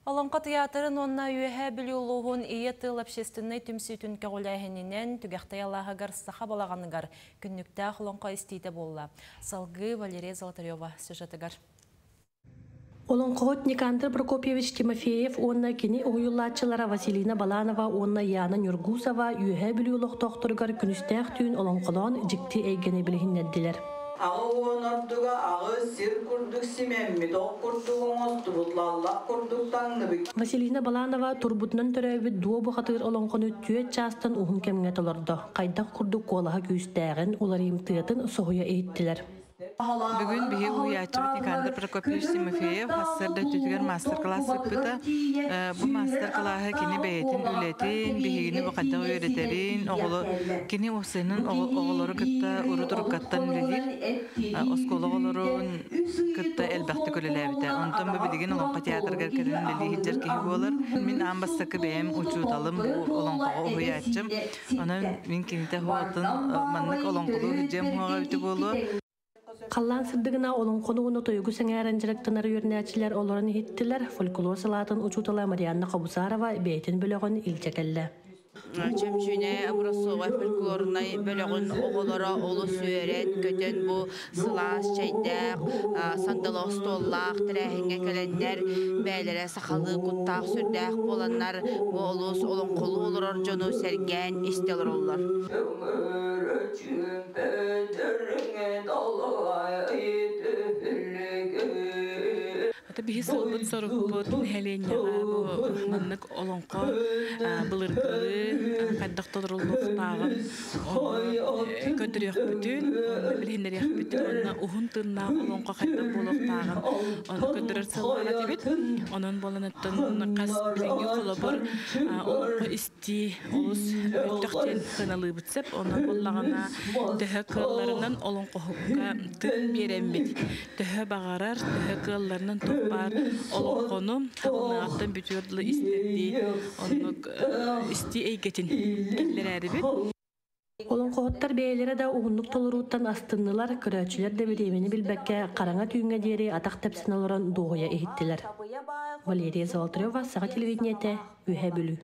Олоҥхо тыйаатырын уонна Үөһээ Бүлүү улууһун Ийэ тыл общественнай түмсүүтүн көҕүлээһининэн Түгэхтэй алааһыгар саха балаҕаныгар күннүктээх олоҥхо истиитэ буолла. Салгыы Валерия Золотарева сюжетыгар. Олоҥхоһут Никандр Прокопьевич Тимофеев уонна кини уһуйуллааччылара Василина Баланова уонна Яна Нюргусова Үөһээ Бүлүү олохтоохторугар күнүстээх түүн олоҥхолоон дьикти эйгэни билиһиннэрдилэр. Аҕа уон ордуга аҕыс сир курдук симэммит, ох курдук оҥостубут, лаллах курдук таҥныбыт. Василина Баланова турбутунан төрөөбүт дуо бухатыыр олоҥхону түөрт чаастан уһун кэмҥэ толордо. Хайдах курдук куолаһа күүстээҕин, уларыйымтыатын соһуйа иһиттилэр. Бүгүн биһиги уһуйааччыбыт Никандр Прокопьевич Тимофеев сарсыарда өттүтүгэр маастар-кылаас ыыппыта. Бу маастар-кылааһы кини бэйэтин үлэтин, биһигини бу хайдах үөрэтэрин, оҕолор кини уопсайынан оҕолору кытта урут-уруккаттан үлэлиир, оскуола оҕолорун кытта элбэхтик үлэлээбитэ. Онтон бу билигин Олоҥхо театрыгар кэлэн үлэлии сылдьар киһи буолар. Мин аан бастакы бэйэм учууталым, бу олоҥхоҕо уһуйааччым. Онон мин кинитэ уһуотун маннык олоҥхолуу сылдьыам уһуоҕа эбитэ буолуо. Халлаан сырдыгына олоҥхону уонна тойугу сэҥээрэн дьарыктанар үөрэнээччилэр олорон иһиттилэр. Фольклор салаатын учуутала Марианна Хобусарова бэйэтин бөлөҕүн илдьэ кэллэ. Чөмчүүнэ образцовай фольклорнай бөлөҕүн оҕолоро олус үөрэн, көтөн бу сылаас чэйдээх, сандалы остуоллаах тэрээһиҥҥэ кэлэннэр бэйэлэрэ сахалыы куттаах сүрдээх буоланнар бу олус олоҥхолуу олорор дьону сэргээн истэ олороллор. Ата биһи сылбыт-сорукпут нэһилиэнньэҕэ бу маннык олоҥхо былыргылыы хайдах толоруллуохтааҕын көрдөрүөхпүтүн, билиһиннэриэхпитин уонна уһун тыыннаах олоҥхо хайдах буолуохтааҕын ону көрдөрөр сыаллаах этибит. Онон буолан оттон хас билиҥҥи холобур олоҥхо истии олус мөлтөх диэн сыаналыыбыт сөп. Онон буоллаҕына төһө кыалларынан олоҥхоһукка тыын биэрэммит төһө баҕарар, төһө кыалларынан туох баар олоҥхону хаҕыныаҕыттан бүтүөр дылы истэрдии оннук истии эйгэтин киллэрээрибит. Олоҥхоһуттар бэйэлэрэ да уһуннук толорууттан астыннылар, көрөөччүлэр да бириэмэни билбэккэ хараҥа түүҥҥэ диэри атах тэпсэн олорон дуоһуйа иһиттилэр. Валерия Золотарева, Саха телевидениетэ, Үөһээ Бүлүү.